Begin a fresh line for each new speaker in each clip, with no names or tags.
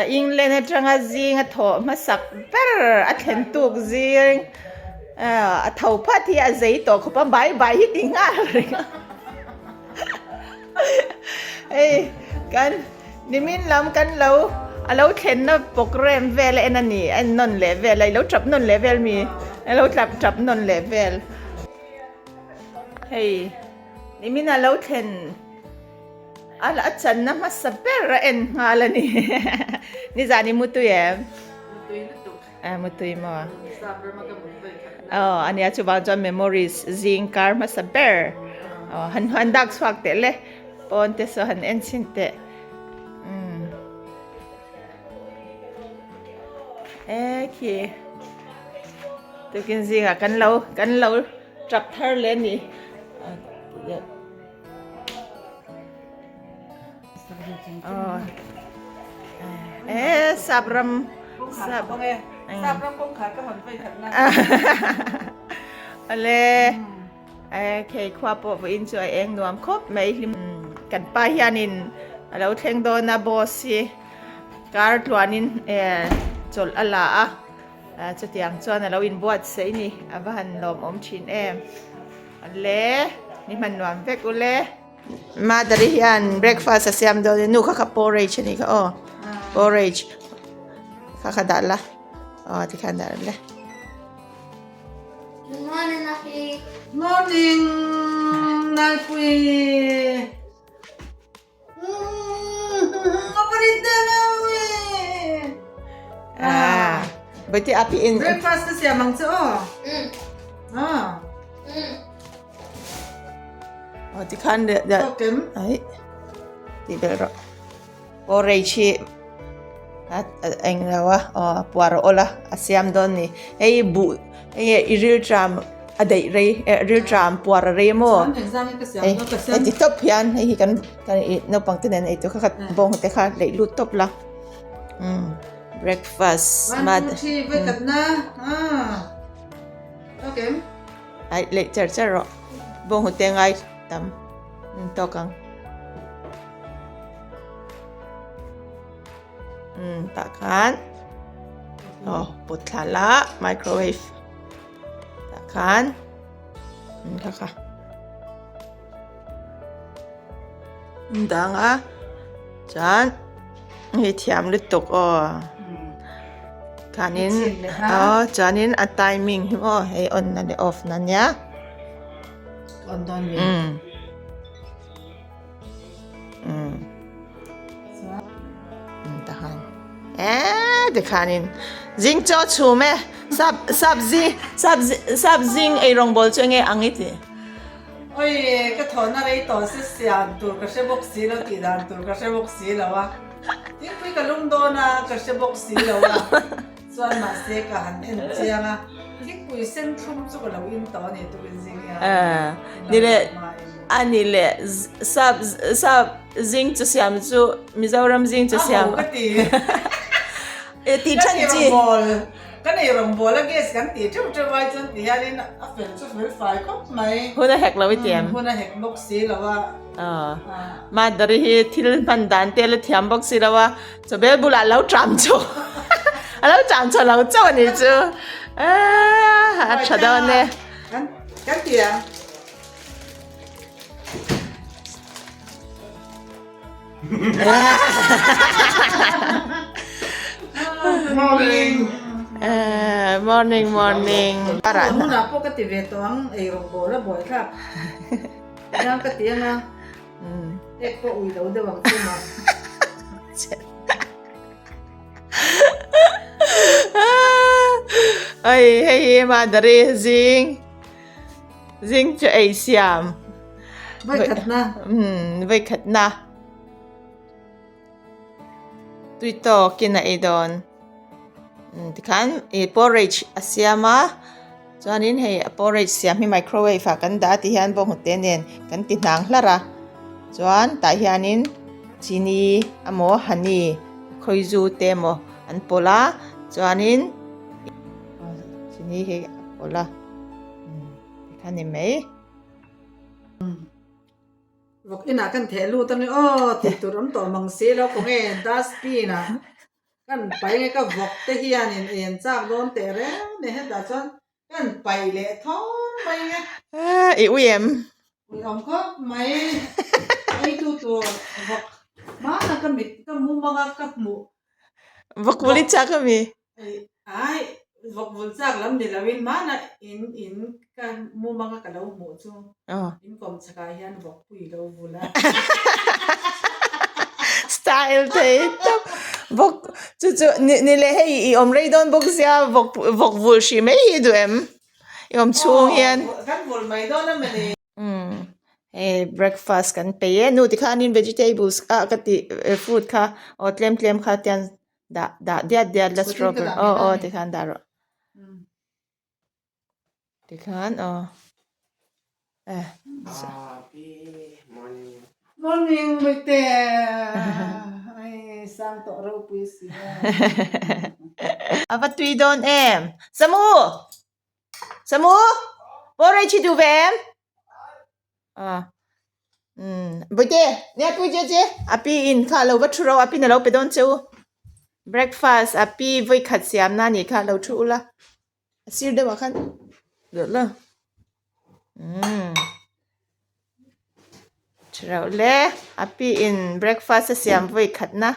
England atanga zing a thawh hmasak ber a thlen tuk zing a tho phat hi a zei tawh khawp a bye bye hi ti nghal reng a hei kan nimin lam kan lo a lo thlenna program vel a en a ni a en nawn leh vel a i lo tap nawn leh vel mi a lo tap tap nawn leh vel hei nimin a lo thlen. A a channa hmasa ber a en nghal a ni. Nizan i mutui em?
Mutui lutuk.
A mutui maw?
Sap rama ka mut vawi khat na.
Aw ania chuvang chuan memories zing kar hmasa ber. Aw han han dak chhuak teh le. Pawn te saw han en chhin teh. Umm. E khi. Tukin zingah kan lo kan lo tap thar leh a ni. E sapram
sap sapram kawngkhar ka hawn vei khat na
ale e khei khua pawh vawiin chu a eng nuam khawp mai hlim kan pa hianin a lo thleng dawn a boss hi kar tluanin e chawlh a la a chutiang chuan a lo inbuatsaih a ni a va han lawmawm thin em. Le, ni hman nuam vek u le. Mother-i hian breakfast a siam dawn a, nu kha kha porridge a nih kha aw, porridge kha kha dah la, aw tikhan dah le.
Good morning, Lucky.
Morning, Nalpui.
Ah, berarti api in.
Breakfast ka siam ang chu aw. Ah.
Oh, ti khan de de.
Tokem.
Ai. Ti bel ro. Porridge hi a eng lo a, aw puar awl a, a siam dawn ni. Hei buh hei i ril tram a daih rei eh ril tram puar a rei maw? Hei heti tawp hian hei hi kan kan ih naupang te nen eitur kha kha bawng te kha leih lut tawp la umm breakfast ai leih char char rawh bawng te ngai tam tawk ang. Umm tah khan aw put thla la microwave tah khan umm kha kha dang a chuan hei thiam lutuk aw khanin aw chuanin a timing hi maw hei on na leh off na nia umm. Tahan eee tikhanin zing chaw chhum e sap sap zing sap sap zing ei rawngbawl chu enge ang i ti.
Oi ka thawhna rei tawh se siam tur ka hre bawk si lo tih dan tur ka hre bawk si lo a thingpui ka lum dawn a ka hre bawk si lo a chuan mahse ka han en chiang a thingpui sen thlum chu ka lo in tawh a ni tukin zing hian.
Ni leh A ni leh sap sap zing chu siam chu Mizoram zing chu siam.
A ho ka ti.
E ti than chi.
Ka nei rawngbawl a gas kan ti teuh teuh ai chuan ti hianin a fel chu fel fai khawp mai.
Hun a hek lo i ti em?
Hun a hek bawk si lo a.
Madari hi thil hman dan te la thiam bawk si lo a, chawbel bulah lo tram chu a lo tram chho lo chauh a nih chu. A tha dawn e.
Kan ti ang. Morning.
Eh, morning morning.
Para na po ka ti ve to ang ei rong bo la boy thlak. Yang ka ti anga. Ek po ui lo deuh ang chu ma.
Ai hei ma dari zing. Zing chu ei siam.
Voikhatna.
Umm voikhatna. Tui tawkin a ei dawn. Umm tikhan ih porridge a siam a chuanin hei a porridge siam hi microwave ah kan dah a ti hian bawnghnute nen kan ti hnang hlarh a chuan tah hianin chini emaw honey khawizu te emaw an pawlh a chuanin chini hi a pawlh a. Tikha ni mai.
Vawk inah kan theh lut ange aw tih tur awm tawh mang si lo khawnge dustbin ah. Kan pai nge ka vawk te hianin ei an chak dawn teh reng nen hetah chuan kan pai leh thawr mai nge.
I ui em?
Ui awm khawp mai. Ei tu tur vawk hmana ka mit ka mu manga ka hmuh.
Vawk vul i chak ami?
Ai vawk vul chak lam ni loin hmana in in ka mu manga ka lo hmuh chu in kawm chakah hian vawk pui lo vul a.
Style thei tak vawk chu chu ni ni leh hei i awm rei dawn bawk sia vawk vawk vul hrih mai hi duh em i awm chhung hian.
Kan vul mai dawn a mawni.
Umm hei breakfast kan peih e nu tikhanin vegetables a ka tih fruit kha aw tlem tlem kha tian dah dah diat diat la strawberry aw aw tikhan dah rawh tikhan aw eh
Morning mite ai sang tawh ropui si
a va tui dawn em Samu Samu pawh rei chi duh ve em ah umm Bawihte nia pui che che a pi in kha a lo va thu ro a pin a lo pe dawn che u breakfast a pi vawi khat siam na anih kha lo thu ula a sir deuh ah khan deuh la umm tha reuh hle a pi in breakfast a siam vawi khat na.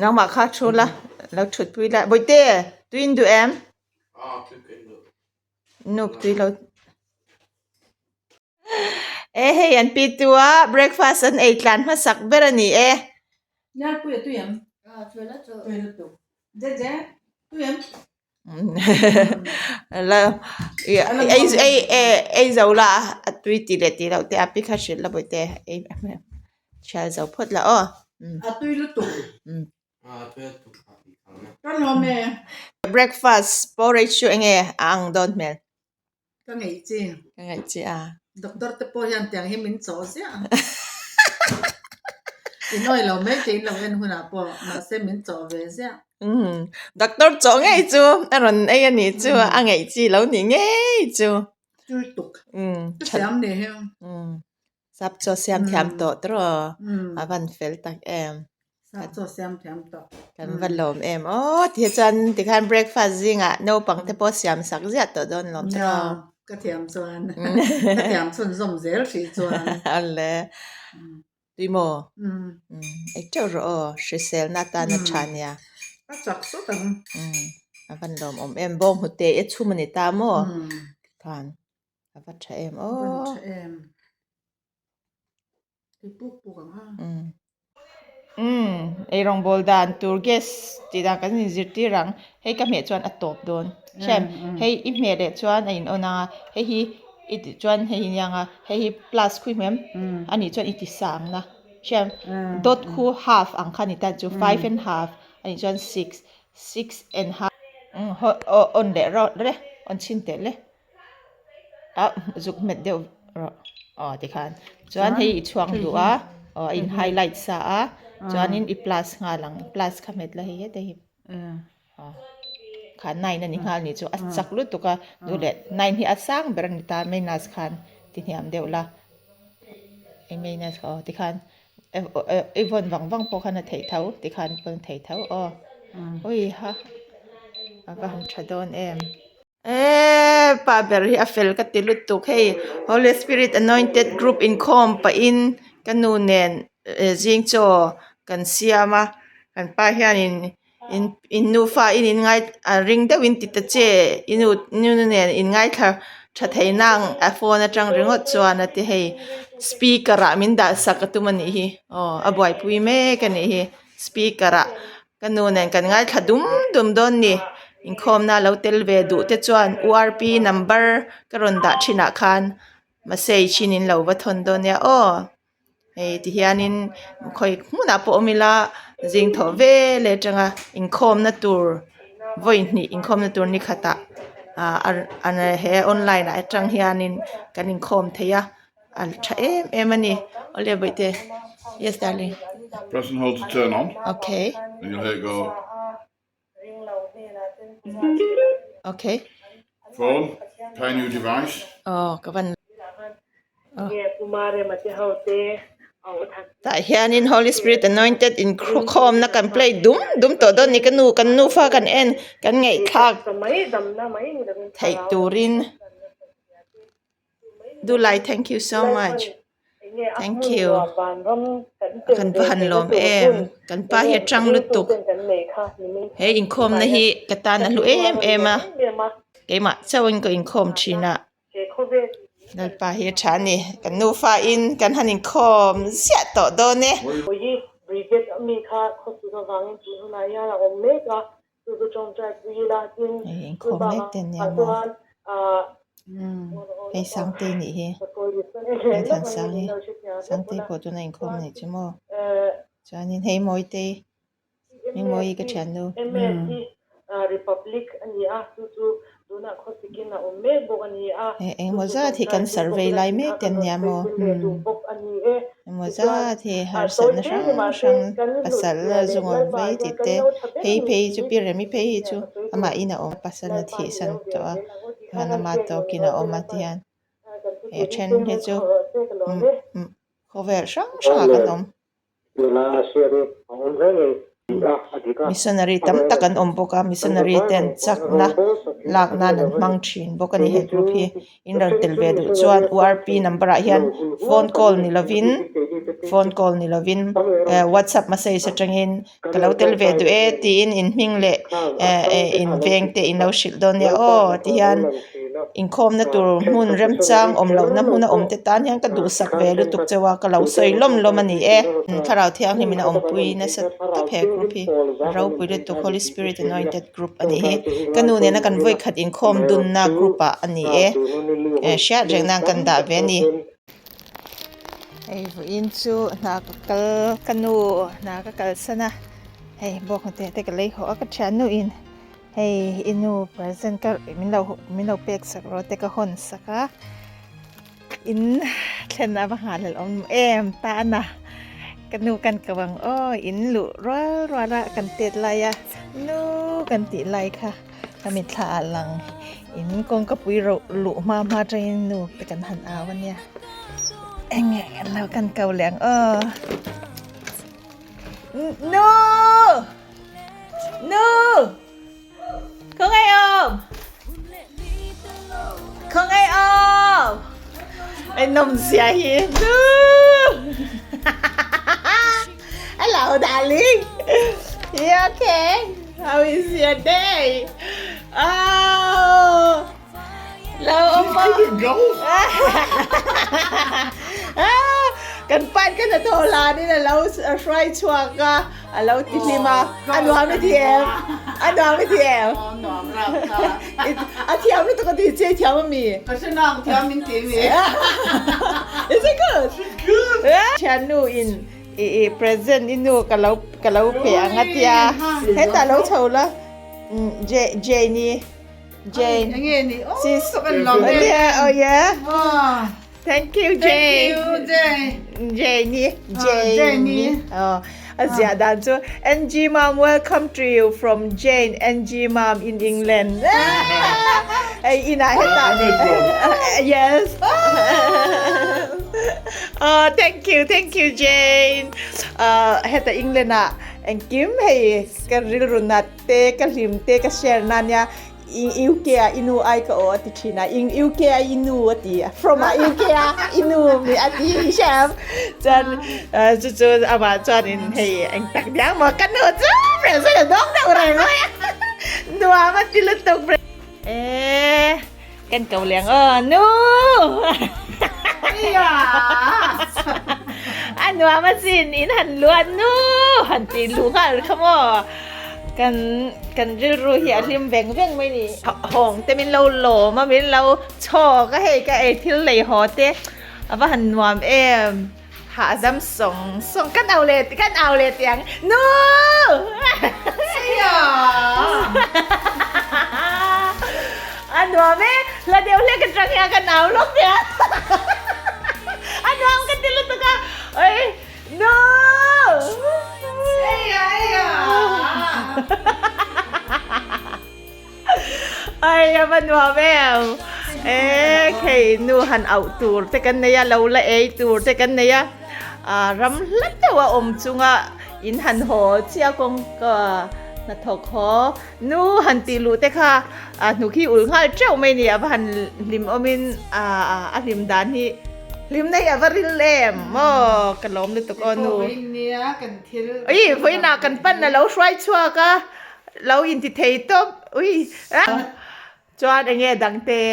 Nangmah kha thu la lo thut pui la Bawihte tui in duh em? Nup tui lo E hei an pi tu a breakfast an ei tlan hmasak ber a ni e. La ei ei ei zo la a tui tih leh tih loh te a pi kha hrilh la bawihte ei chhiar zo phawt la aw. Breakfast porridge chu enge a ang dawn hmel.
Ka ngeih chi.
Ka ngeih chi a.
Doctor te pawh hian tiang hi min chawh ziah ang. I nawi lo mai te in lo en hunah pawh mahse min chawh ve ziah.
Umm doctor chawh ngei chu a rawn ei a nih chu a ngeih chi lo nih ngei chu.
Tui tuk. Umm. Ka siam ni hi.
Umm. Sap chaw siam thiam tawh tawh a van fel tak em.
Sap chaw siam thiam tawh.
Kan va lawm em aw ti chuan tikhan breakfast zingah naupang te pawh siam sak ziah tawh dawn lawm tawh.
Nia ka thiam chuan ka thiam chhunzawm zel hrih chuan.
Awle tui maw? Ei teuh rawh aw hriselna atana tha nia.
A chak sawt ang.
A van lawmawm em bawnghnute i chhum a ni ta maw? Khan. A va tha em aw.
A va tha em. Ti puk puk ang a.
Umm. Umm eirawng bawl dan tur gas tih dan kan inzirtir ang. Hei ka hmeh chuan a tawp dawn. Hriam hei i hmeh leh chuan a in on ang a. Hei hi i tih chuan hei hi nia ang a. Hei hi plus khu i hmu em? Anih chuan i ti sang na. Hriam dot khu half ang kha a ni ta chu five and half anih chuan six. Six and half. Umm on leh rawh le on chhin teh le. Ah zuk hmet deuh rawh aw tikhan chuan hei i chhuak duh a aw a in highlight sa a chuanin i plus nghal ang plus kha hmet la hei heta hi aw kha nine a ni nghal ni chu a chak lutuk a duh leh nine hi a sang ber a ni ta minus khan ti hniam deuh la i minus kha aw tikhan i vawn vang vang pawh khan a theih tho tikhan pawn a theih tho aw awiha a va han tha dawn em. Eee pa ber hi a fel ka ti lutuk hei holy spirit anointed group inkhawm pahin ka nu nen zing chaw kan siam a kan pa hianin in in nufa in in ngai a ring deuhin ti ta che i nu nu nen in ngaithla tha thei nang a phone atang ringawt chuan a ti hei speaker ah min dah sak a tum a nih hi aw a buaipui mek a nih hi speaker ah. Ka nu nen kan ngaithla dum dum dawn ni. Inkhawmna lo tel ve duh te chuan URP number ka rawn dah thinah khan message in in lo va thawn dawn nia aw. Hei ti hianin khawi hmunah pawh awm ila zing thawh vel atanga inkhawmna tur vawi hnih inkhawmna tur ni khatah ah he online ah atang hianin kan inkhawm thei a. A tha em em a ni awle bawihte yes darling
Press and hold to turn on.
Okay.
And you'll hear it go.
Okay.
Phone, pay new device.
Oh, ka van Tah hianin Holy Spirit Anointed inkhawmna kan play dum dum tawh dawn ni ka nu kan nufa kan en kan ngaihthlak theih turin Dulai thank you so much thank you kan va han lawm em kan pa hi a tang lutuk he inkhawmna hi ka tan a hlu em em a keimah chauhin ka inkhawm thin a. Lalpa hi a tha a ni. Kan nufa in kan han inkhawm ziah tawh dawn e. Hei inkhawm mek te ania maw? Hei Sangtei nih hi. Hei Thansangi. Sangtei pawh tuna inkhawm a nih chu maw? Chuanin hei Mawitei. Mingmawii ka thiannu. Hei engemaw zat hi kan survey lai mek te an nia maw? Engemaw zat hi harsatna hrang hrang pasal zungawn vei tih te hei phei hi chu pi remi phei hi chu amah in a awm pasal a thihsan tawh a hian ama tawkin a awm a tihian he then hi chu khawvel hrang hrangah kan awm. Missionary tam tak an awm bawk a missionary te an chakna lak nan an hmang thin bawk a ni he group hi in rawn tel ve duh chuan URP number ah hian phone call ni lovin phone call ni lovin eh whatsapp message atangin ka lo tel ve duh e tiin in hming leh eh eh in veng te in lo hrilh dawn nia aw ti hian. Inkhawmna tur hmun remchang awm lohna hmuna awm te tan hian ka duhsak ve lutuk cheu a, ka lo sawi lawm lawm a ni e. Thlarau Thianghlim in a awmpui nasa tawp he group hi a ropui lutuk Holy Spirit Anointed Group a nih hi. Ka nu nena kan vawi khat inkhawm dunna group ah a ni e. Hriat reng nan kan dah ve a ni. Hei vawiin chu hna ka kal ka nu hna ka kalsan a, hei bawkhnute te ka lei haw a ka thiannu in. Hei i nu present ka min lo min lo pek sak rawh te ka hawn sak a in thlen a va nghah awm em ta a na ka nu kan ko ang aw in luh rual rual a kan tet lai a nu kan tih lai kha ka mitthla ah lang in kawngka pui ro luh hma hma atangin nu te kan han au a nia eng nge kan lo kan ko leh ang aw nu. Nu! Khawngaih awm! Khawngaih awm! Ai nawm zia hi. Nu! Hello, darling. You okay? How is your day? Oh! Lo awm maw? Kan pan ka hnathawh hlanin a lo hruai chhuak a, a lo ti hlim a, a nuam i ti em? A nuam i ti em?
Nuam rap kha.
A thiam lutuk a ti che, i thiam a mi?
Ka hre nang thiam min ti mi.
Is it good?
Good!
Thiannu in i present i nu ka lo ka lo pe ang a tia, hetah lo chho la Jane-i. Jane.
Enge ni? Oh,
Sis.
ka van lawm em.
Yeah, oh yeah.
Oh.
Thank you,
Thank
Jane.
you, Jane.
Jane ni.
Oh,
Jane
Jane
ni.
ni.
Oh, a zia dan chu NG mom welcome to you from Jane NG mom in England. Hey, ina heta. Yes. Oh, thank you, thank you, Jane. Heta England ah engkim hei ka rilru nat te ka hlim te ka share na nia UK ah i nu ai ka aw a ti thin a in UK ah i nu a ti a from ah UK ah i nu mi a ti hi hriam chuan chu chu amah chuan in hei eng tak diang maw ka nu chu present a dawng deuh reng mai a nuam a ti lutuk e kan ko leng aw nu a nuam a sin in han luat nu han ti lu nghal kha maw Kan kan rilru hi a hlim veng veng mai ni. Hawng te min lo lawm a, min lo chhawk a hei ka ei thil lei haw te a va han nuam em. Hahdam sawng sawng kan au leh kan au leh tih ang Nu! A nuam e, hla deuh hlek atang hian kan au lawk nia. A nuam ka ti lutuk a, oi. No!
Eia eia!
Ava nuam em. E khei nu han auh tur te kan nei a, lo la ei tur te kan nei a. A ram hla deuh a awm chunga in han haw chiah kawngka hnathawk haw nu han tih luh te kha a hnuk hi ulh nghal teuh mai ni ava han hlim awmin a hlim dan hi hlimna hi ava ril em maw ka lawm lutuk aw nu. Ui vawiinah kan pan a lo hruai chhuak a lo inti thei tawp ui chuan enge dangte.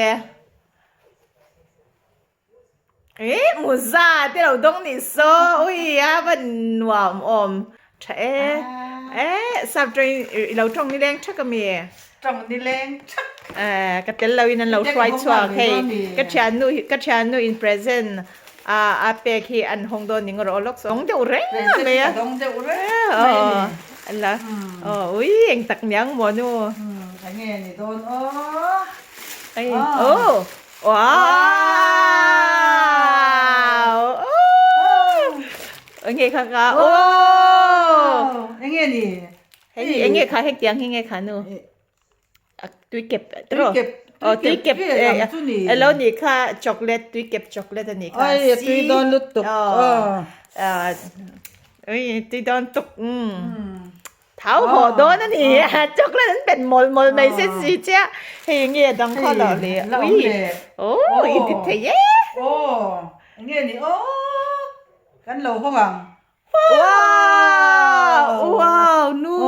Eh muza te lo dawng nih saw ui a va nuam awm tha e eh sap tawng i lo tawng nileng thak ami
tawng nileng thak
eh ka tel lo in an lo hruai chhuak hei ka thiannu ka thiannu in present a a pek hi an hawng dawn ning rawh lawk dawng deuh reng mai a
dawng deuh reng mai a ni
an la aw ui eng tak niang maw nu
enge ni dawn aw
ai aw Wow! Oh! Enge kha kha. Oh!
Enge ni?
Hei enge kha hek tiang hi nge kha nu. Tui kep tro.
Tui kep.
Oh tui kep elo ni kha chocolate tui kep chocolate ani kha.
Ai tui don lutuk.
Oh. Ui tui don tuk. Thau haw dawn a ni a, chocolate an bet mawl mawl mai se si che a, hei enge a dang khaw loh le, ui oh i ti thei e.
Aw enge ni aw kan lo hawng ang.
Wow wow nu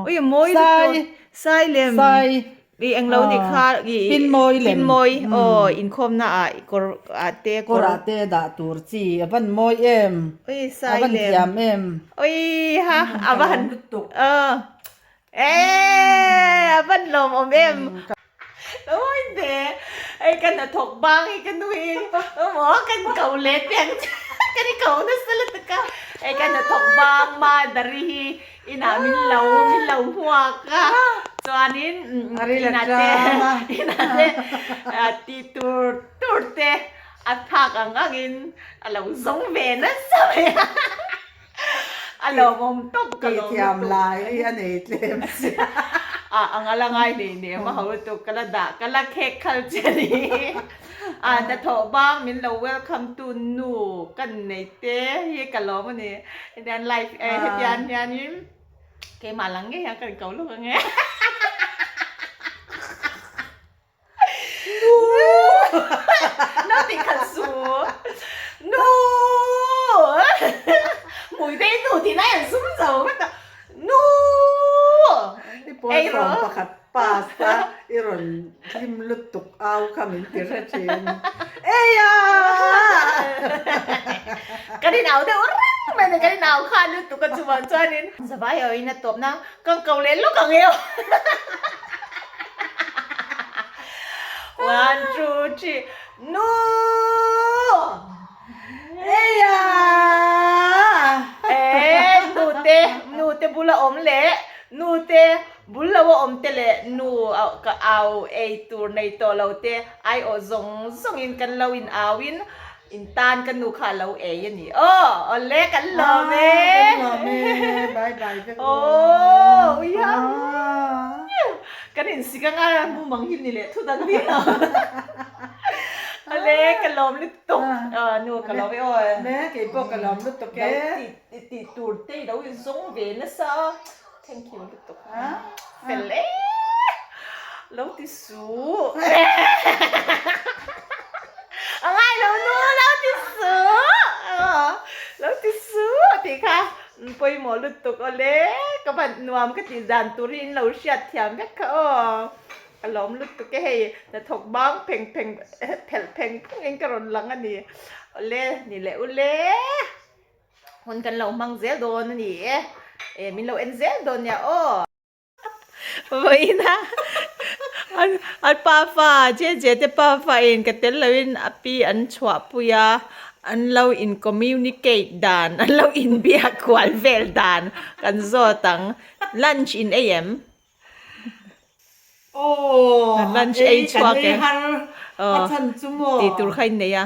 ui mawi lutuk sai lem
sai
i englo ni kha i
pin mawi lem
pin mawi aw inkhawm na ah kawr ah te
kawr ah te dah tur chi a van mawi em
ui sai
a van
lem
thiam em
ui ha a va han
lutuk
aw e a van lawm awm em ui te ei ka hnathawk bang hi ka nui maw kan ko leh te ang kan i ko nasa lutuk a ei ka hnathawk bang ma dari hi Inah min lo min lo hmuak a, chuanin inah te inah te tih tur tur te a phak ang angin a lo zawng ve nasa mai a, a lawmawm tawp ka lawm lutuk.
Tihthiam lai hi a nei tlem sia.
A ang a la ngai nei nem a ho lutuk ka la dah ka la khek khal che a ni. A hnathawh bang min lo welcome tu nu kan nei te hi ka lawm a ni. Hetian live eh hetian hianin keimah lang ngei hian ka in ko lawk ang e. Nu! No tih khat su. Nu! Mui te nu tih lai an sum zo vek a. Nu!
I pawl sawm pakhat pass a i rawn hlim lutuk au kha min ti hre thin. Eia!
Kan inau deuh reng mai a ni, kan inau khan lutuk a chuvang chuanin zavai awin a tawp na kan ko leh lawk ang eo. One, two, three, Nu!
Eia!
Eh, nute, nute bula awm leh nute bul lo a awm te leh nu ka au ei tur nei tawh lo te ai awh zawng zawng in kan lo in au in in tan ka nu kha a lo ei a ni. Aw, awle kan lawm e.
Kan lawm e, bye bye vek
aw. Aw, uia. Kan insik anga mumang hi ni leh thut ang ni lo. Awle ka lawm lutuk. Tuk nu ka lawm e aw.
Me kei pawh ka lawm lutuk e.
Lo ti tih tur te i lo in zawng ve nasa a. Thank you lutuk. Fel e. Lo ti su. A ngai lo nu lo ti su. Lo ti su tih kha pawimawh lutuk aw le. Ka van nuam ka tih dan tur hi in lo hriat thiam vek kha aw. Ka lawm lutuk e hei, hnathawk bang pheng pheng phelh pheng phung in ka rawn lang a ni. Awle, ni leh ule. Hun kan lo hmang zel dawn a ni e. E, min lo en zel dawn nia aw. Vawiina an pafa, JJ te pafa in ka tel loin a pi an chhuahpui a, an lo in communicate dan, an lo inbiak kual vel dan kan zawt ang. Lunch in ei em?
Aw,
Lunch ei chhuak
kan ei
e.
har
Aw,
a chhan chu maw?
Tih tur kha in nei a.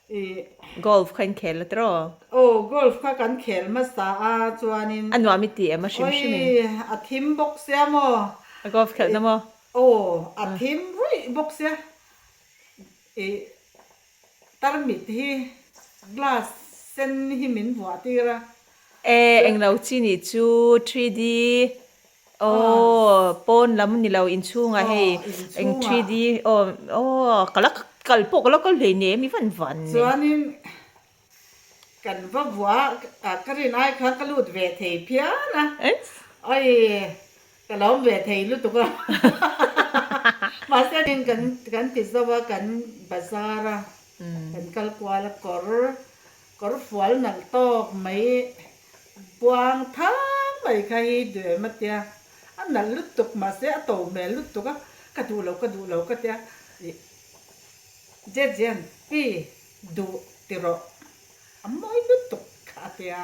I
Golf kha in khel a tiraw?
Aw, golf kha kan khel hmasa a chuanin
A nuam i ti em a hrim hrim in?
Oi, a thim bawk sia maw?
A golf khelh na maw?
Aw, a thim ruih bawk sia. Ih, tarmit hi glass sen hi min vuah tir a.
E, englo chi nih chu 3D aw, pawn lam ni lo inchhungah hei eng 3D aw, aw ka la kal pawh ka la kal hleinem i van van
nen. Chuanin Kan va vuah a ka rin ai khan ka lut ve thei phian a, oi ka lawm ve thei lutuk a, mahse tin kan kan ti zo a kan bazar a kan kal kual a kawr kawr fual nalh tawk mai buang thang mai kha hi duem a tia a nalh lutuk mahse a to hmel lutuk a ka duh lo ka duh lo ka tia ih Jet Jen pi Duh ti rawh. A mawi lutuk kha a ti a.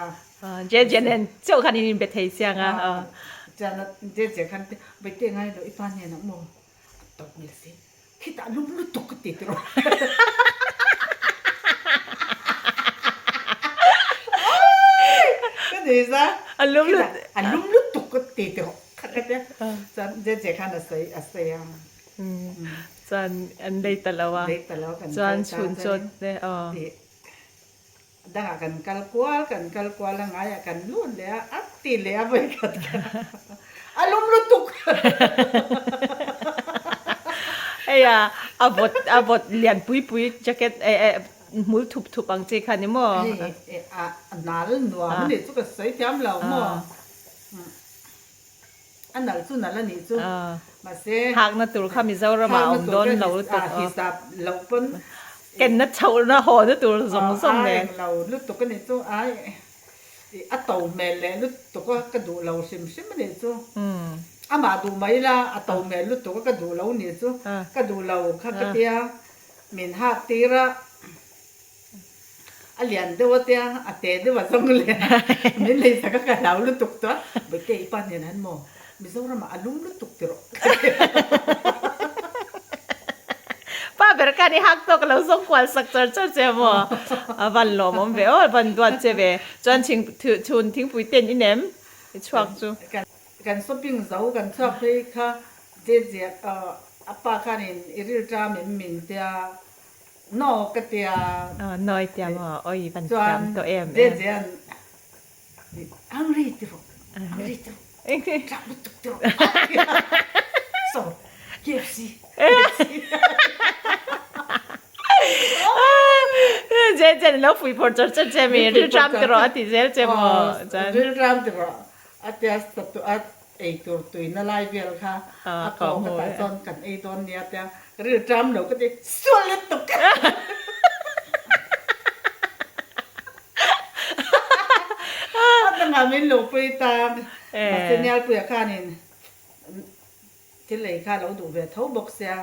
Jeje nen chauh khan in inbe thei chiang a.
Chuan Jeje khan Vaite ngai lo i pa hnenah maw a tawp mil si. Khitah lum lutuk ka ti ti rawh. Ka ni za.
A lum lutuk.
A lum lutuk ka ti ti rawh kha ka ti a. Chuan Jeje khan a sawi a sawi a.
Chuan an lei ta lo a.
Lei ta lo kan
Chuan
kal ta
chhun chawt te aw.
Tih dangah kan kal kual kan kal kual a ngaiah kan lut leh a, a ti leh a vawikhat kha a lum lutuk.
Hei a a vawt a vawt lian pui pui jacket eh eh hmul thup thup ang chi kha ni maw?
Hei a nal nuam a nih chu ka sawi thiam lo maw? A nalh chu nalh a nih chu. Mahse.
Hakna tur kha Mizoram ah a awm dawn lo lutuk.
Hisap loh pawn.
Kenna chhohna hawna tur zawng zawng nen.
A eng lo lutuk a nih chu. Ai a to hmel leh lutuk a ka duh lo hrim hrim a nih chu. Amah duh mai la a to hmel lutuk a ka duh lo nih chu. Ka duh lo kha ka tia min hak tir a. A lian deuh a tia, a te deuh a zawng leh a, min lei sak a ka hlau lutuk tawh a, Bawihte i pa hnen han maw, Mizoram ah a lum lutuk ti rawh ka ti a.
Pa ber khan i hak tawk lo zawng kual sak char char che maw? A van lawmawm ve aw, a van duat che ve. Chuan chhing chhun thingpui ten i nem i chhuak chu.
Kan shopping zo kan chhuak phei kha Jeje a pa khanin i rilṭam em min tia No ka tia.
Nawi tia maw? Awi van thiam tawh em em.
Chuan Jejean hungry ti rawh, hungry ti rawh, ṭap lutuk ti rawh a ti a. So, KFC, KFC.
Jejean ilo pui phawrh chawrh chawrh che mi, rilṭam ti rawh a ti zel che maw?
Rilṭam ti rawh a tia a Ei tur tuina lai vel kha a kawng ka tah chuan kan ei dawn nia tia ka rilru ṭam lo ka ti sual lutuk. A dangah min lo pui ta mahse Nialpuia khanin thil ei kha a lo duh ve tho bawk sia.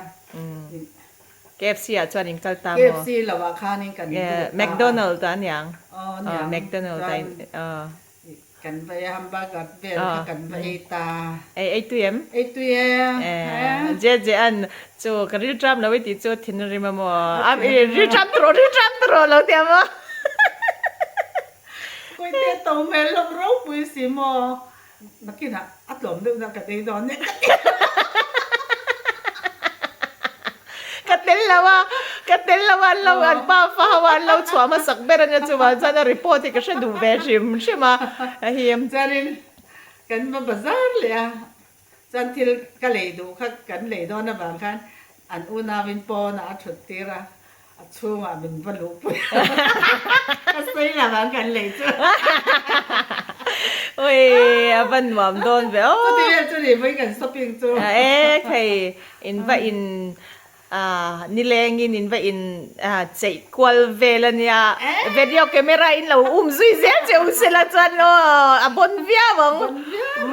KFC ah chuan in kal ta maw?
KFC lo ah khanin kan duh ta.
McDonald a niang.
Aw niang.
McDonald a aw.
Kan va ei a hamburger vel kha kan va ei ta.
Ei ei tui em?
Ei tui e.
Je je an chu ka rilṭam lo i tih chu thin a rim a maw? A rilṭam tawh rilṭam tawh lo tia maw?
Kawite to hmel hlawm ropui si maw? Nakinah a tlawm deuh na ka ei dawn nia ka ti.
Ka tel lo a, ka tel lo a, an lo an pa fa ho a an lo chhuah hmasak ber ania chuvang chuan a report hi ka hre duh ve hrim hrim a hei.
Chuanin kan va bazar leh a, chuan thil ka lei duh kha kan lei dawn avang khan an unauin pawnah a thut tir a, A chhungah min va luhpui a, ka sawi lo ang kan lei chu.
Ui, a va nuam dawn ve aw.
Chuti vel chu ni vawi kan shopping chu.
E thei, in va in nilengin in va in cheih kual vel a nia. Video camera in lo um zui zel che u sela chuan aw a bon viau ang.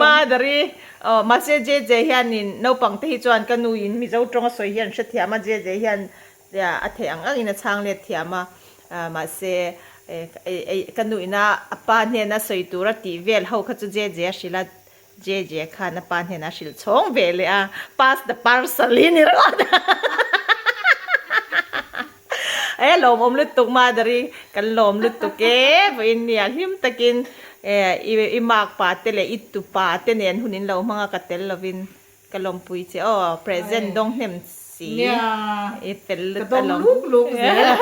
Mother-i aw mahse JJ hianin naupang te hi chuan ka nu in Mizo tawng a sawi hian hrethiam a JJ hian Tia a theih ang angin a chhang let thiam a, mahse ka nu ina a pa hnena sawi tura tih vel ho kha chu JJ a hrilh a, JJ khan a pa hnena a hrilh chhawng ve leh a, pass the parcel hi ni ringawt a. E lawmawm lutuk Madhuri, kan lawm lutuk e, vawiin nia hlim takin i makpa te leh i tupa te nen hun in lo hmang a ka tel lovin. Ka lawmpui che aw, present dawng hnem si. I fel lut
a lawm. Ka dawng luk luk zel.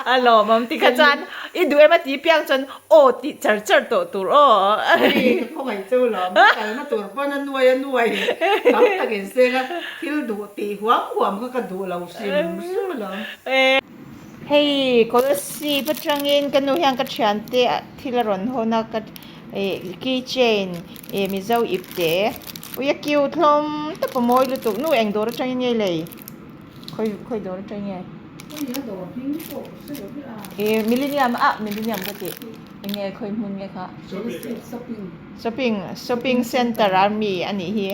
A lawmawm ti kha chuan i duh em a ti piang chuan aw tih char char tawh tur aw.
Hei ka khawngaih cheu lawm, kalna tur pawn a nuai a nuai tam tak in seng a, thil duh tih huam huam kha ka duh lo hrim hrim alawm.
Hei Kolasib atangin ka nu hian ka thiante thil a rawn hawn a ka key chain ih Mizo ipte ui a cute hlawm tawp a mawi lutuk nu eng dawr atangin nge lei khawi khawi dawr atangin nge ih millennium ah millennium ka tih eng nge khawi hmun nge kha shopping shopping center a mi a nih hi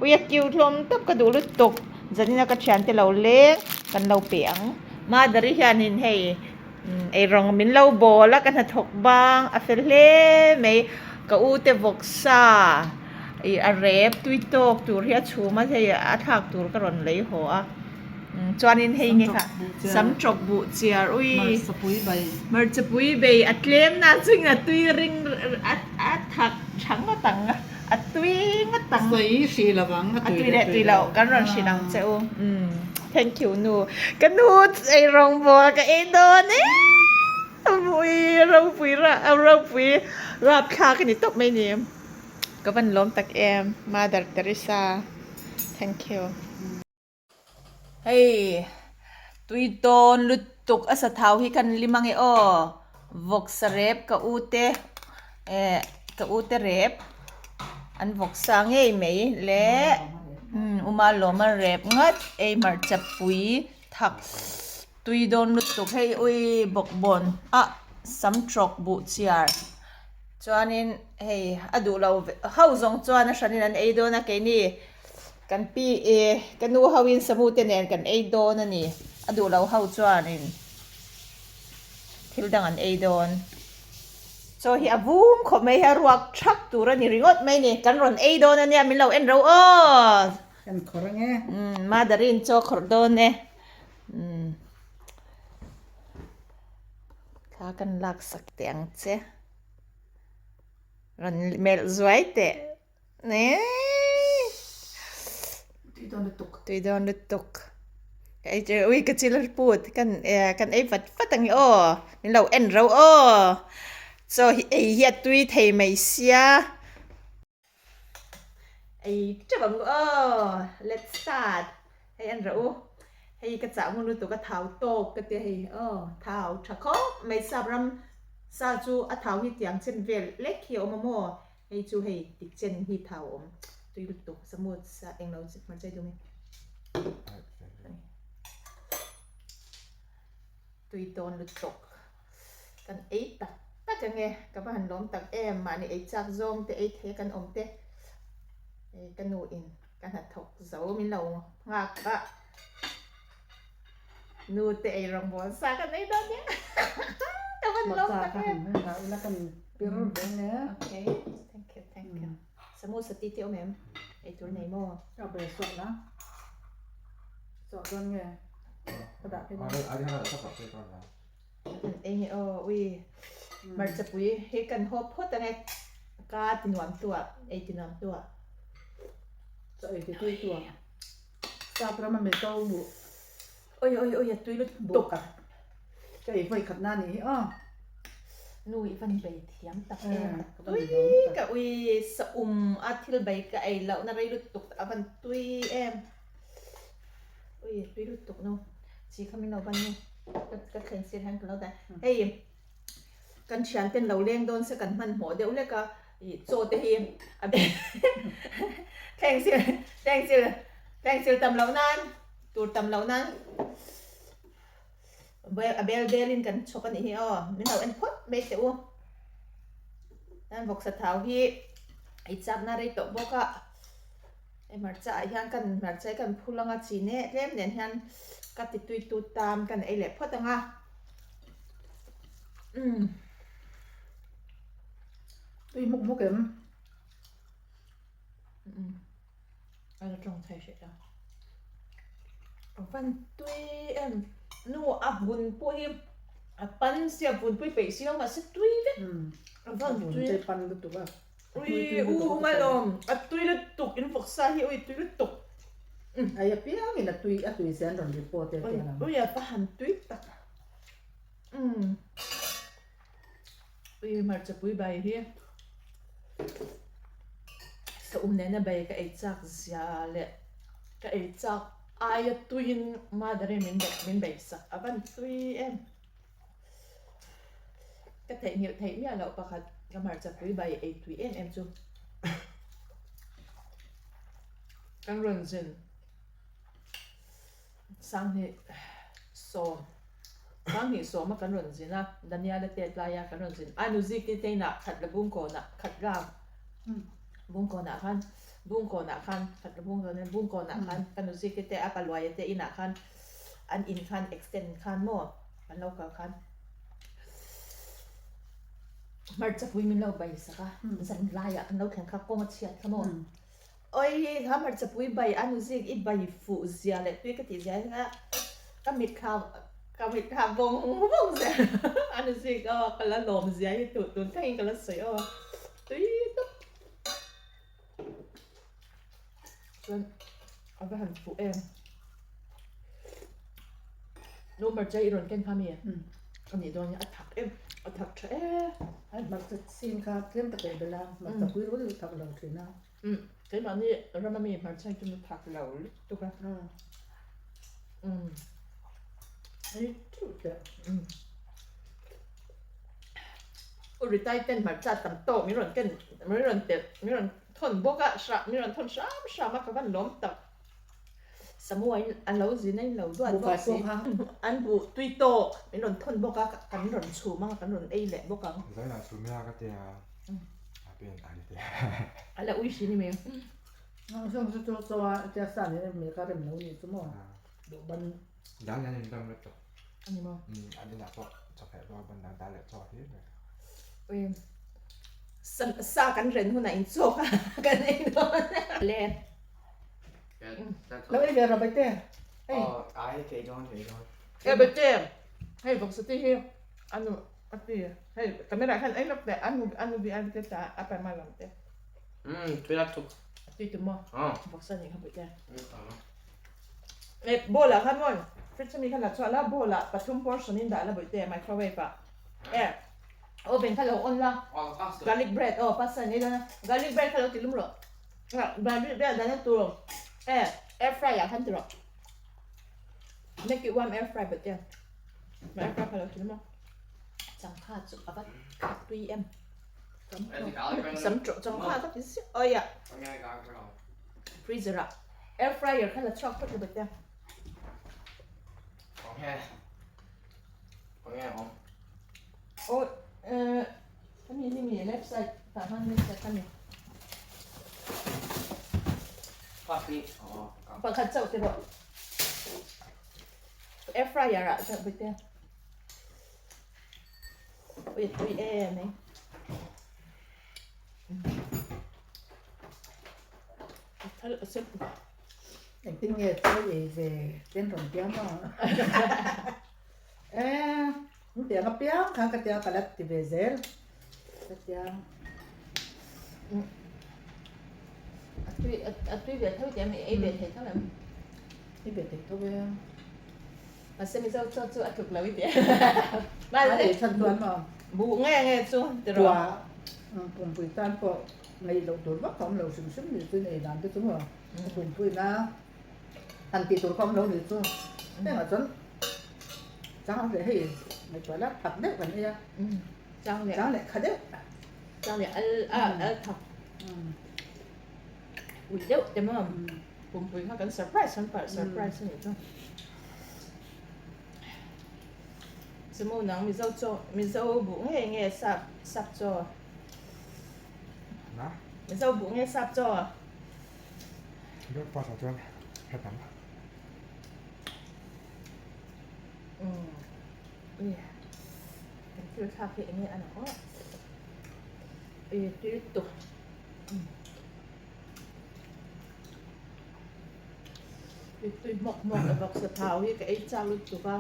ui a cute hlawm tawp ka duh lutuk zanina ka thiante lo leng kan lo pe ang. Mother-i hianin hei eirawng min lo bawl a ka hnathawk bang a fel hle mai ka u te vawksa ih a rep tui tawk tur hi a chhum a hei a thlak tur ka rawn lei haw a chuanin hei nge kha sam tawp buh chiar ui hmarcha pui bei a tlem na chungin a tui ring a thak tha ngawt ang a tui ngawt ang
sawi hrih lo ang
a tui leh tui loh kan rawn hrilh ang che u Thank you nu. Ka nu ei rawngbawl ka ei dawn e. Ui ropui ra ropui rapthlak a ni tawp mai ni. Ka van lawm tak em Mother Teresa. Thank you. Hei tui tawn lutuk a sathau hi kan lim ange aw. Vawksa rep ka u te eh ka u te rep an vawksa ngei mai le uma lawma rep ngat ei hmarcha pui thak tui dawn lutuk hei ui bawkbawn ah sam trawk buh chiar chuanin hei a duh lo ho zawng chuan a hranin an ei dawn a keini kan pi eh ka nu ho in samu te nen kan ei dawn a ni a duh lo ho chuanin. Thil dang an ei dawn. Chaw hi a vum khawp mai hi a ruak thak tur a ni ringawt mai ni. Kan rawn ei dawn a nia min lo en ro aw.
Kan khawrh ang e.
Umm Mother-in chaw khawrh dawn e. Umm thla kan lak sak teh ang che. Rawn melh zuai teh.
Tui dawn lutuk.
Tui dawn lutuk. Ka ei che ui ka chil put kan kan ei vat vat ang aw. Min lo en ro aw. Chaw hi ei hi a tui thei mai sia. Ei teuh ang aw. Let's start. Hei en ro u. Hei ka chah ngun lutuk a thau tawk ka tia hei aw thau tha khawp mai sap ram sa chu a thau hi tiang chen vel lek hi a awm a maw. Hei chu hei tik chen hi thau awm tui lutuk samut sa englo chi hmarchai dum hi tui tawn lutuk kan ei tak tak ange ka va han lawm tak em mahni ei chak zawng te ei thei kan awm te hei ka nu in ka hnathawk zo min lo nghak a nu te ei rawngbawl sa kan ei dawn nia ka van lawm tak em okay thank you thank you samosa ti te awm em ei tur nei maw
ka be suak na so don nge ka dah phei
kan ei nge aw ui hmarcha pui hi kan hawp phawt ange ka ti nuam tua ei ti nuam tua
cho ei ti tui tua Sap rama Mizo buh
Oi oi oi a tui lutuk
buh khat ka ei vawi khat na ni hi aw.
Nu i van bei thiam tak em. Tui ka ui sa um a thil bei ka ei loh na rei lutuk a van tui em. Ui tui lutuk nu chi kha min lo ban nu ka thlen sir hian ka lo dah hei kan thian ten lo leng dawn se kan hmanhmawh deuh hlek a Ih chaw te hi a thleng sil thleng sil thleng sil tam loh nan tur tam loh nan a bel bel in kan chhawp a nih hi aw min lo en phawt mai teh u chuan vawksa thau hi i chakna rei tawh bawk a hei hmarcha ah hian kan hmarcha hi kan phul anga chi nek tlem nen hian ka ti tui tut tan kan ei leh phawt ang a umm.
Tui hmuk hmuk em?
Um. A la tawng thei hreh ta. A van tui em. Nu a vun pawh hi a pan sia vun pui peih si lo mahse tui vek.
Um.
A van
tui.
Vun
te pan lutuk a.
Ui u umalawm a tui lutuk in vawksa hi ui tui lutuk.
Ai apiang in a tui a tui zen rawn report e tiang ang.
Ui a va han tui tak. Umm. Ui hmarcha pui bai hi sa um nena bai ka ei chak zia leh ka ei chak aia tuiin mother in min bei sak a van tui em. Ka theihnghilh theih miah loh pakhat ka hmarcha pui bai ei tui em em chu kan rawn zin Sanghnih sawm Sanghnih sawma kan rawn zin a Daniela tet laia kan rawn zin a nuzik te te inah khat la bungkawnah khat ram bungkawnah khan bungkawnah khan khat la bungkawnah bungkawnah khan ka nuzik te te a paluaia te inah khan an in khan extend khan maw an lo kal khan hmarcha pui min lo bai sak a zan laiah kan lo thleng kha kawng a chhiat kha maw. Oi ha hmarcha pui bai a nuzik i bai fuh zia leh tui ka tih zia hi kha ka mitthla ka mitthla vawng vawng zel a nuzik aw ka la lawm zia hi tun tun thlengin ka la sawi aw tui tawp chuan a va han fuh em nu hmarcha i rawn ken kha mi a nih dawn hi a thak em a thak tha em.
Ai hmarcha chin kha tlem ta peh belh a hmarcha pui rul thak lo thin a.
Umm keimahni rama mi hmarcha hi chu mi thak lo lutuk a. Umm.
Ei teuh teh.
Umm. U Ritai ten hmarcha tam tawk min rawn ken min rawn telh min rawn thawn bawk a hra min rawn thawn hram hram a ka van lawm tak. Samoa in an lo zin a in lo duat bawk si. An buh tui tawk min rawn thawn bawk a kan rawn chhum ang kan rawn ei leh bawk ang.
Zainah chhum ila ka tia a pen a ni te.
A la ui hrin i mi.
Song chu chu chaw a tia sa ni me ka rem lo ni chu maw. Duh ban.
Dal hian in rem lutuk.
Ani maw.
An inah pawh chawhmeh pawh a ban dan dal leh chaw hlir mai.
Ui sa kan ren hunah in chaw kha kan ei dawn. Le.
Lo ei ve rawh Baite.
Hei. Ai thei dawn thei dawn.
Hei Baite. Hei vawksati hi anu api hei camera khan ei lawk teh anu anu bi anu te ta apa ma lam te.
Um tui lak tuk.
Tui tu maw? Vawksa nih kha Baite. Eh bowl ah khan maw fridge ami khan la chhuah la bowl ah pathum portion in dah la Baite microwave ah. Eh oven kha lo on la. Garlic bread aw pasta an ei dawn a garlic bread kha lo ti lum rawh. Garlic bread dana tur eh air fry ah khan ti rawh make it warm air fry but yeah air fry kha lo ti lum a changkha chu a va khat tui em sam tawh changkha ka ti ziah aw ya freezer ah air fryer kha la chhuak phawt lo but yeah aw eh Kami hi mi left side tah khan left side kami. Pakhat chauh te rawh. Air fryer ah chauh bute. Ui tui em mai. Thal asep.
Engtin nge chaw ei ve ten rawn piang a. Eh. Hetiang apiang khan ka tia ka la ti ve zel ka tia.
A tui a tui ve tho tih em ei ve thei tho em.
Ei ve thei tho e.
Mahse Mizo chaw chu a tluk lo i ti.
A ei than chuan maw.
Buh nge nge chu ti rawh.
Tua pumpui tan pawh ngaih loh tur vak a awm lo hrim hrim ni chu in ei dan te chu maw. Pumpui na han tih tur kha awm lo ni chu. Hengah chuan Chang leh hei ngaihtuah la thak deuh kan ei a,
chang leh
chang leh kha deuh,
chang leh al a al thak ui deuh te maw pumpui kha kan surprise kan parh surprise a nih chu. Chu nang Mizo chaw Mizo buh nge nge sap sap chaw Mizo buh nge sap chaw
Breakfast ah chuan hetam.
Ui kan thil thlak hi enge a lang aw ui tui lutuk ui tui hmawk hmawk a vawksa thau hi ka ei chak lutuk a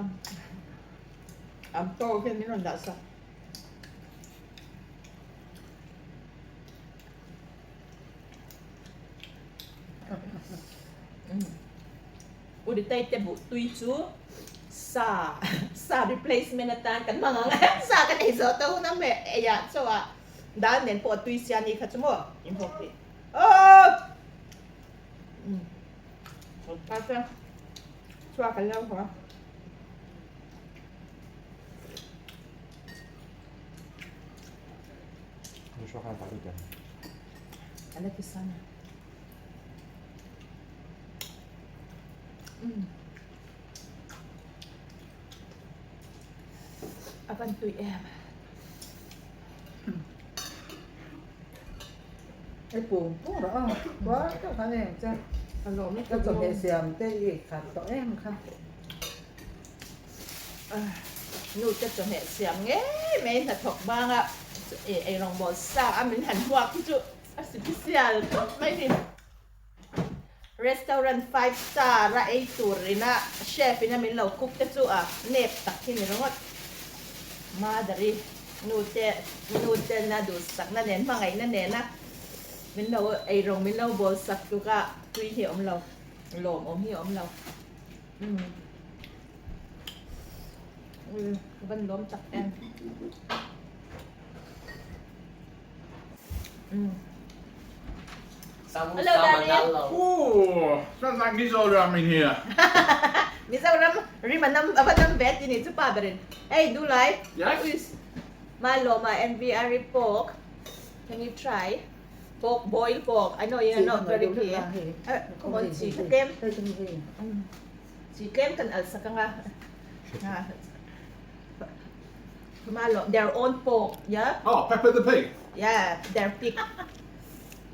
an tawk hian min rawn dah sak. Uritai te buh tui chu sa sa replacement atan kan hmang ang a, sa kan ei zawh ta hun a hmeh ei ah chaw ah dal nen pawh a tui sia ni kha chu maw in hawk tih aww umm pa chuan chhuak an lo haw a. A la ti san a. Umm. A van tui em.
Hei pung pung rawh a, kual deuh khan a eng che. Ka chawhmeh siam te i khat tawh em kha.
Nu te chawhmeh siam ngei mai hnathawk banga eirawngbawl sa a min han hmuak hi chu a sipisial khawp mai ni. Restaurant five star a ei tur ina chef ina min lo cook te chu a nep tak hi ni ringawt. Mother-i nu te nu ten a duhsakna nen hmangaihna nena min lo eirawng min lo bawl sak tuk a tui hi a awm lo lawmawm hi a awm lo. Umm ka van lawm tak em. Hello, Daddy.
Oh, sounds like Mizoram in here.
Mizoram rim a nam ava nam ve ti ni chu pa berin. Hey, do lai.
Yes.
Maloma NVR pork. Can you try? Pork boil pork. I know you are not very clear. Come on, chi tlem. Chi tlem kan al sak anga. Malo, their own pork, yeah?
Oh, Peppa the pig.
Yeah, their pig.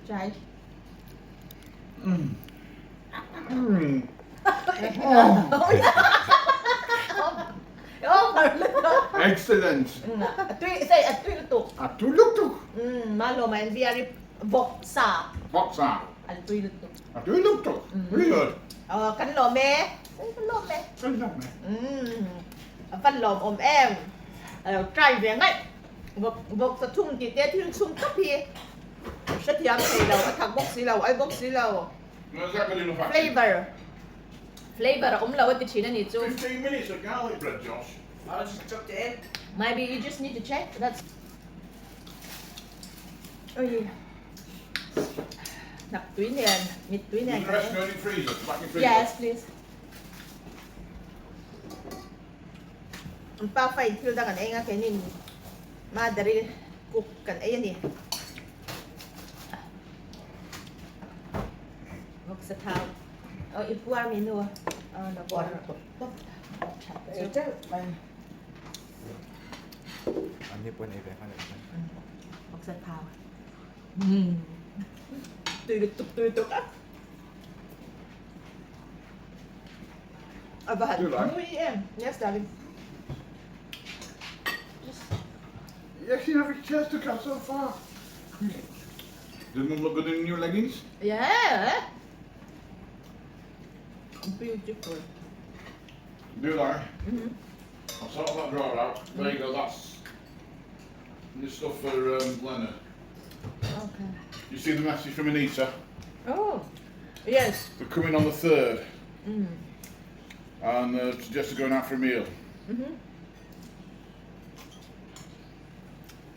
Try.
Mm. Mm.
Oh, yeah. Oh,
Excellent.
Tui, say, a tui lutuk.
A tui lutuk.
Malo, ma NVR vawk sa.
Vawk sa.
A tui lutuk.
A tui lutuk. Very good.
Oh, kan lawm e. Kan lawm e.
Kan lawm e.
A van lawm awm em. A lo try ve ngaih. Vawk vawk sa thum tih te thil chhung tawp hi hrethiam thei lo, a thak bawk si lo, al bawk si lo. Flavour flavour a awm lo a ti thin a ni chu.
15 minutes of garlic bread, Josh.
I just chucked it in.
Maybe you just need to check. That's Oi. Nak tui nen, mit tui nen.
The rest go in the freezer, back in freezer.
Yes, please. An pa fa in thil dang an ei nga keinin Mother-i cook kan ei a ni. Vawksa thau. Oh, i puar mi nu. Oh, na puar.
An ni pawn ei ve khan an
Vawksa thau. Mm. Tui lutuk, tui lutuk a. A va han nui em. Yes, darling.
Yes, you have a chance to come so far. Does mum look good in new leggings?
Yeah. Beautiful.
Do that. Mm -hmm. I'll sort that drawer out. There you go, that's the stuff for um, Leonard.
Okay.
You see the message from Anita?
Oh, yes.
They're coming on the 3rd. Mm. And uh, suggested going out for a meal.
Mm-hmm.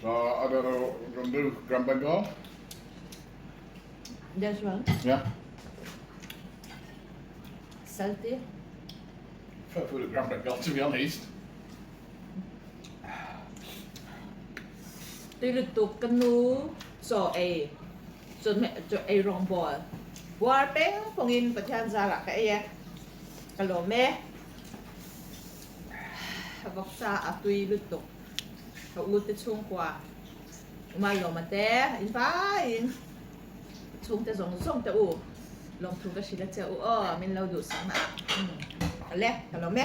So I don't know what we're going to do. Grand Bengal?
That's one.
Yeah.
Salty.
Prefer food at Grand Bengal, to be honest.
Tui lutuk ka nu chaw ei chawhmeh chaw ei rawngbawl buar peng pawngin Pathian zarah ka ei e ka lawm e vawksa a tui lutuk ka u te chhungkua uma lawm a te in vaiin chhungte zawng zawng te u lawmthu ka hrilh a che u aw min lo duhsak na ah ka le ka lawm e.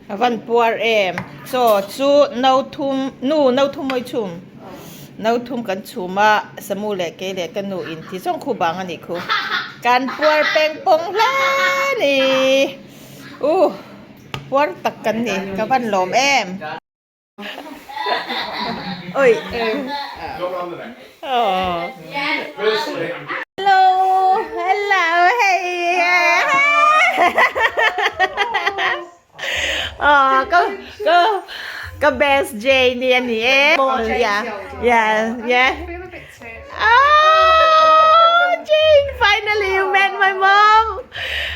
A van puar em chaw chu no thum nu no thum mawi chhum no thum kan chhum a samu leh kei leh ka nu in ti zawng khu bang a nih khu kan puar peng pawng hle ni u puar tak kan ni ka van lawm em. Oi. Oh. Hello, hello, hey. Oh, ka ka ka best Jane ni ani e. Yeah. Yeah, yeah. Oh, Jane, finally you met my mom.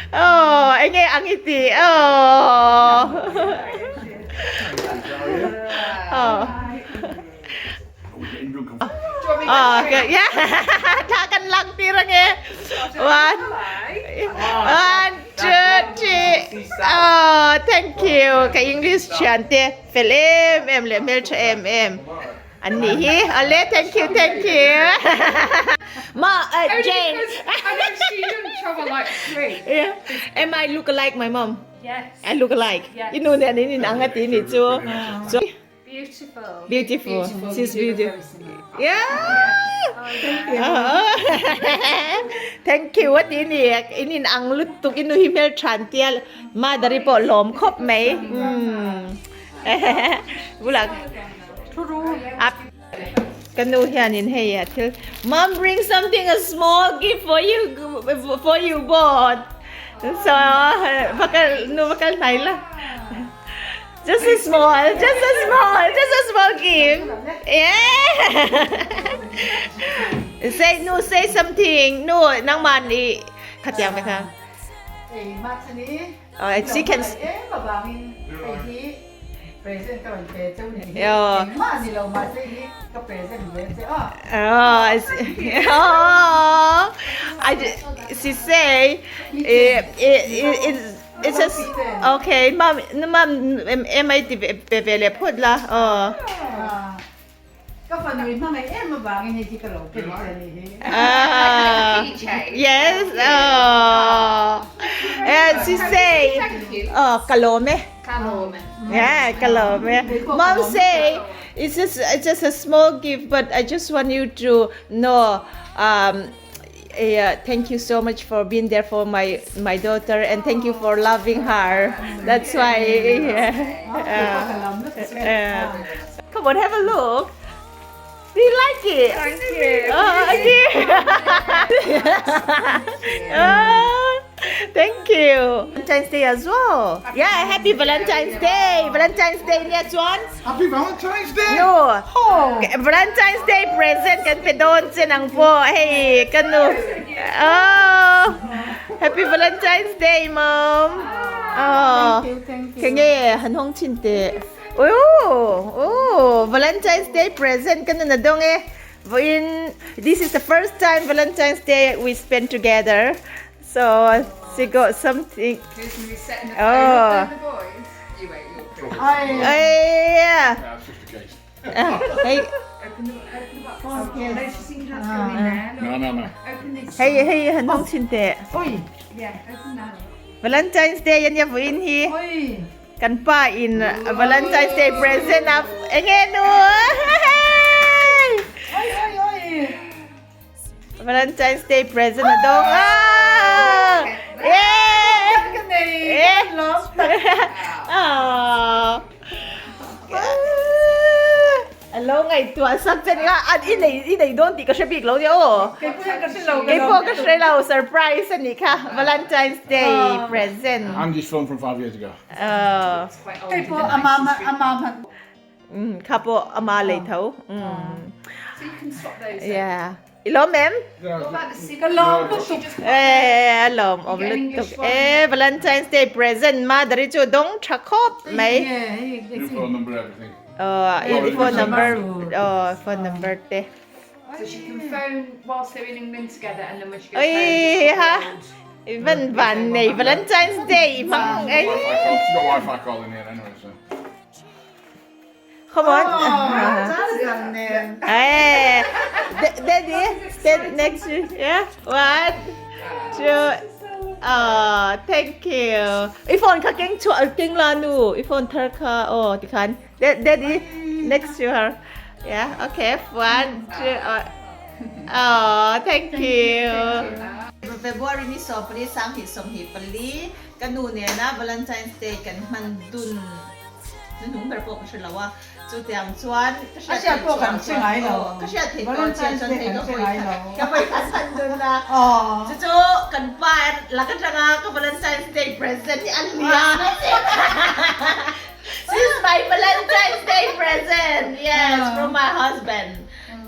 Oh, enge ang iti. Oh. Oh. Oh, yeah. Thla kan lak tir ange. One, one, two, three. Oh, thank you. Ka English thian te fel em em leh hmeltha em em an nih hi. Ale, thank you, thank you. Ma, Jane. Am I look alike my mom? I look alike. I nu nen in inang a ti ni chu.
Beautiful.
Beautiful.
Beautiful.
She's
You do look
beautiful.
very similar.
Yeah. Thank you a ti ni in in ang lutuk inu hi hmel than tia madari pawh lawm khawp mai. Umm. Bulah up ka nu hianin hei a thil Mom bring something a small gift for you for you both. So va kal nu va kal hnai la. Just a small, just a small, just a small gift. Yeah. Say no, say something. No, nangman i khatiang mai kha.
Ei ma chani.
Oh, she can.
Em avangin hei hi present ka rawn pe cheu ni hi.
Oh.
Engmah ni lo mahse hi ka present ve che a.
Oh, oh. I she say eh, eh, it's It's just okay mam mam em ai ti pe ve leh phawt la aw.
Ka fanu in hmangaih em avangin hei hi ka lo ken che ni hi.
Yes aw she say aw ka lawm e.
Ka lawm e.
Yeah ka lawm e. Mom say it's just it's just a small gift but I just want you to know um Thank you so much for being there for my my daughter and thank you for loving her. That's why. Yeah. Yeah. Come on, have a look. Do you like it?
Thank you.
Oh, okay. Oh, thank you. Valentine's Day as well. Yeah, happy Valentine's Day. Valentine's Day nia chuan.
Happy Valentine's Day!
Nu, Valentine's Day present kan pe dawn che nang pawh hei ka nu. Oh, happy Valentine's Day mom. Oh, ke nge han hawng chin teh. Oh, oh, Valentine's Day present ka nun a dawng e. Vawiin, this is the first time Valentine's Day we spend together. So she got something. Oh. Yeah. Hey. Hei hei han hawng chin teh. Valentine's Day ania vawiin hi kan pa in Valentine's Day present a enge nu. Valentine's Day present a dawng a A lo ngaihtuah sak che nia an i nei i nei dawn tih ka hre bik lo nia aw. Kei pawh ka hre lo surprise a nih kha Valentine's Day present.
Andy's phone from 5 years ago.
Kei pawh a mama a mama.
Umm kha pawh ama lei tho. Umm. Yeah. I lawm em?
Ka lawm lutuk.
Eh a lawm awm lutuk e Valentine's Day present ma dari chu dawng tha khawp mai.
New phone number everything.
Oh i phone number oh phone number te.
So she can phone whilst they're in England together and then when she goes
Oi
home.
ha. I van van nei Valentine's Day hmang ei.
She's got Wi-Fi call in here anyway so.
Come on. Eh, Daddy, stand next to you. Yeah. One, two. Oh, thank you. I phone kha keng chhuah keng la nu. I phone thar kha. Oh, ti khan. Daddy, next to her. Yeah. Okay. One, two. Oh, thank you. February ni 14 sang hi 24 ka nu nena Valentine's Day kan hman dun. hnuhnung ber pawh ka hre lo a, chutiang chuan ka
A
hriat
hriat
theih
pawh kan
chuang
hre
chuan
ngai lo.
aw ka hriat theih tawh chiah
Valentine's
chuan
Day
hei
kan
ka
hre
vawi
ngai
khat
lo.
ka vawi khat han dun a,
Aw.
chu chu kan pa lak atanga ka Valentine's Day present hi a nia. This is my Valentine's Day present yes from my husband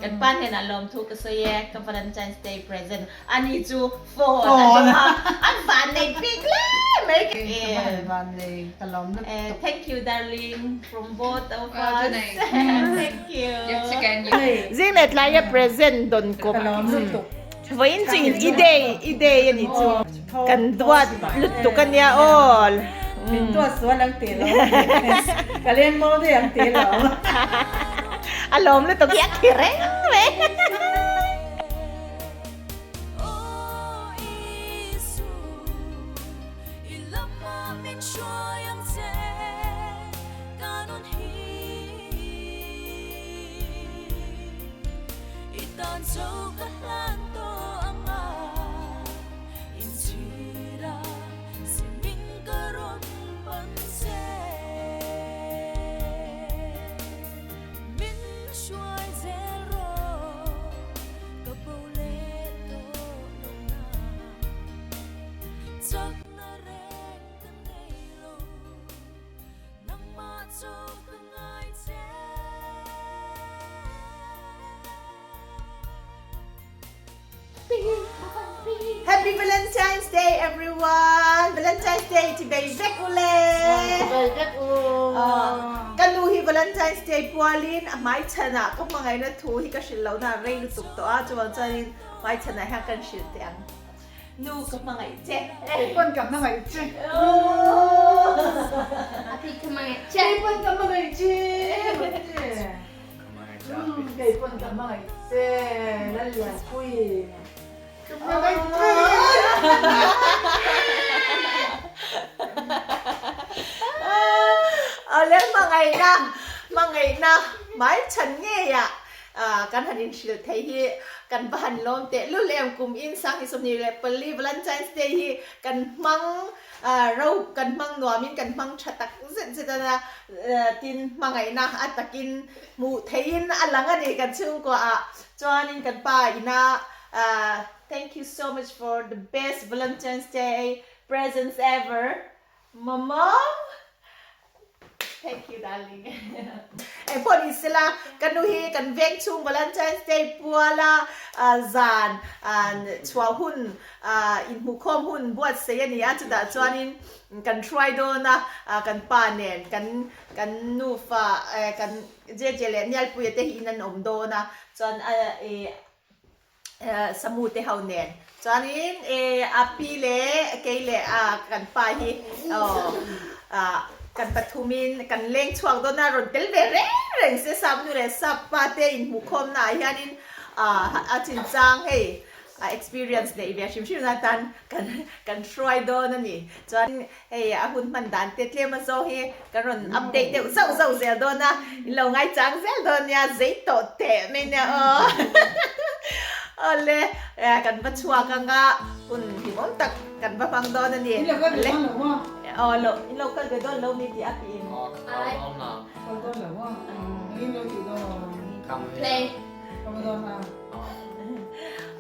kan pa hnenah lawmthu ka sawi e ka Valentine's Day present ani chu phone a dawng a an van nei bik hle mai thank you darling from both of us thank you zing leh tlaia present dawn kawp vawiin chu in i day i day ani chu Kan duat lutuk a nia aw.
Min duat sual ang tih lo. Ka leng bo daih ang tih lo.
A lawm lutuk hi a khi reng reng. Happy Valentine's Day everyone! Valentine's Day chi bei vek u le!
Bei vek u!
Ka nu hi Valentine's Day pualin a hmaichhanah ka hmangaihna thu hi ka hrilh lohna a rei lutuk tawh a, chuvang chuanin hmaichhanah hian kan hrilh teh ang. Nu ka hmangaih che.
Kei pawn ka hmangaih che.
Api ka hmangaih che.
Kei pawn ka hmangaih che. Kei pawn ka hmangaih che Lallianpui. Ka hmangaih che.
Awle hmangaihna hmangaihna hmai chhan ngeiah kan han inhrilh thei hi kan va han lawm teh lul em kum in sang hi 24 Valentine's Day hi kan hmang Ro kan hmang nuamin kan hmang tha tak zet zet a na, tin hmangaihna a takin hmuh theihin a lang a ni kan chhungkua ah chuanin kan pa ina thank you so much for the best Valentine's Day presents ever Mama Thank you darling. Eng pawh ni sela ka nu hi kan veng chhung Valentine's Day puala zan chhuah hun inhmuhkhawm hun buatsaih a ni a, chutah chuanin kan hruai dawn a, kan pa nen kan kan nufa kan Jeje leh Nialpuia te hi in an awm dawn a, chuan Samu te ho nen chuanin e a pi leh kei leh a kan pa hi kan pathumin kan leng chhuak dawn a rawn tel ve reng reng se sap nu leh sap pa te inhmuhkhawmna ah hianin a chinchang hei a experience neih ve hrim hrim atan kan kan hruai dawn a ni chuan Hei a hun hman dan te tlem a zo hi ka rawn update deuh zauh zauh zel dawn a, in lo ngaichang zel dawn nia, zei tawh teh mai nia aw. Awle kan va chhuak ang a, hun hlimawm tak kan va hmang dawn a ni.
In lo kal ve dawn lo maw?
Aw lo, in lo kal ve dawn lo mi tih a piin.
Aw ka kal dawn lo.
Kal dawn lo maw? Engin lo tih dawn aw?
Play.
Kal dawn a.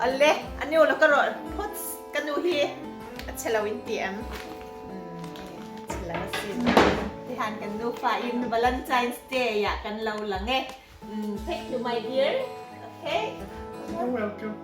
Awle, a nu lo ka rawh phawt ka nu hi. A chhe lo in ti em? A chhe lo asin. Tihan kan nufa in Valentine's Day ah kan lo lang e. Thank you my dear. Okay.
You're welcome.